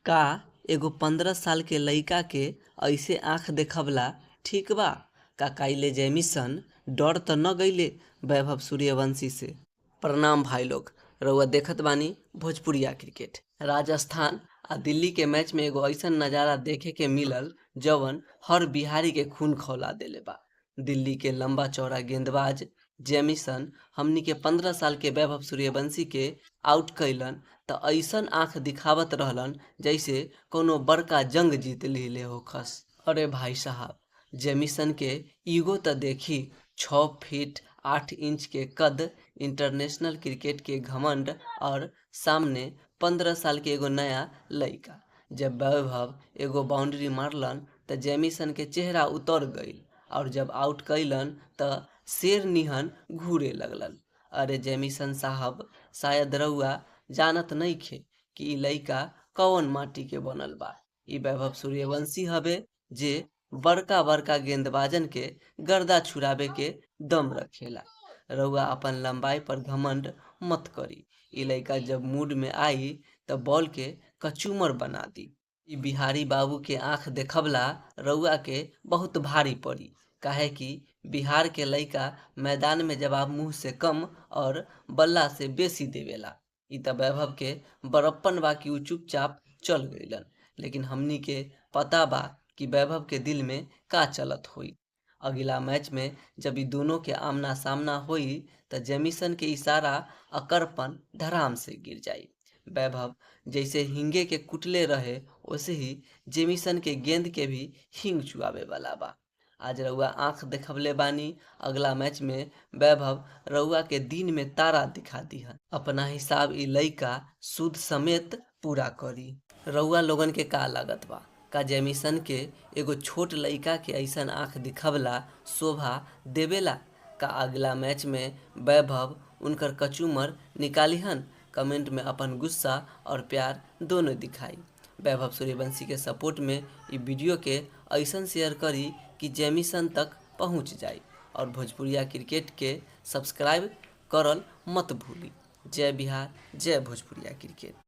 का एगो 15 साल के लइका के अइसे आँख देखवला ठीक बा? का काइले जैमिसन डर त न गइले वैभव सूर्यवंशी से? प्रणाम भाई लोग, रउआ देखत बानी भोजपुरिया क्रिकेट। राजस्थान आ दिल्ली के मैच में एगो ऐसन नज़ारा देखे के मिलल जवन हर बिहारी के खून खौला देले बा। दिल्ली के लंबा चौड़ा गेंदबाज जैमिसन हमनी के 15 साल के वैभव सूर्यवंशी के आउट कैलन त ऐसन आंख दिखावत रहलन जैसे कोनो बड़का जंग जीत लिहले होखस। अरे भाई साहब, जैमिसन के ईगो त देखी, 6 फीट 8 इंच के कद, इंटरनेशनल क्रिकेट के घमंड और सामने 15 साल के एगो नया लइका। जब वैभव एगो बाउंड्री मारलन त जैमिसन के चेहरा उतर गईल और जब आउट कैलन त शेर निहन घूरे लगलन। अरे जैमिसन साहब, शायद रउआ जानत नइखे कि इ लइका कौन माटी के बनल बा। इ वैभव सूर्यवंशी हवे जे बड़का बड़का गेंदबाजन के गर्दा छुड़ावे के दम रखेला। रउआ अपन लंबाई पर घमंड मत करी। इ लइका जब मूड में आई त बॉल के कचूमर बना दी। इ बिहारी बाबू के आंख देखवला रउआ के बहुत भारी पड़ी, काहे कि बिहार के लइका मैदान में जवाब मुंह से कम और बल्ला से बेसी देवेला। इ त वैभव के बड़प्पन बा कि उ चुपचाप चल गइलन, लेकिन हमनी के पता बा कि वैभव के दिल में का चलत होई। अगिला मैच में जब इ दोनों के आमना सामना होई त जैमिसन के इशारा अकड़पन धड़ाम से गिर जाई। वैभव जैसे हिंगे के कुटले रहे वैसे ही जेमिसन के गेंद के भी हिंग चुआवे वाला बा। आज रउआ आंख देखवले बानी, अगला मैच में वैभव रउआ के दिन में तारा दिखा दिहन। अपना हिसाब इ लइका सूद समेत पूरा करी। रउआ लोगन के का लागत बा? का जैमिसन के एगो छोट लइका के ऐसन आंख दिखवला शोभा देवेला? का अगला मैच में वैभव उनकर कचूमर निकालिहन? कमेंट में अपन गुस्सा और प्यार दोनों दिखाई। वैभव सूर्यवंशी के सपोर्ट में इ वीडियो के ऐसन शेयर करी कि जैमिसन तक पहुंच जाई और भोजपुरिया क्रिकेट के सब्सक्राइब करल मत भूली। जय बिहार, जय भोजपुरिया क्रिकेट।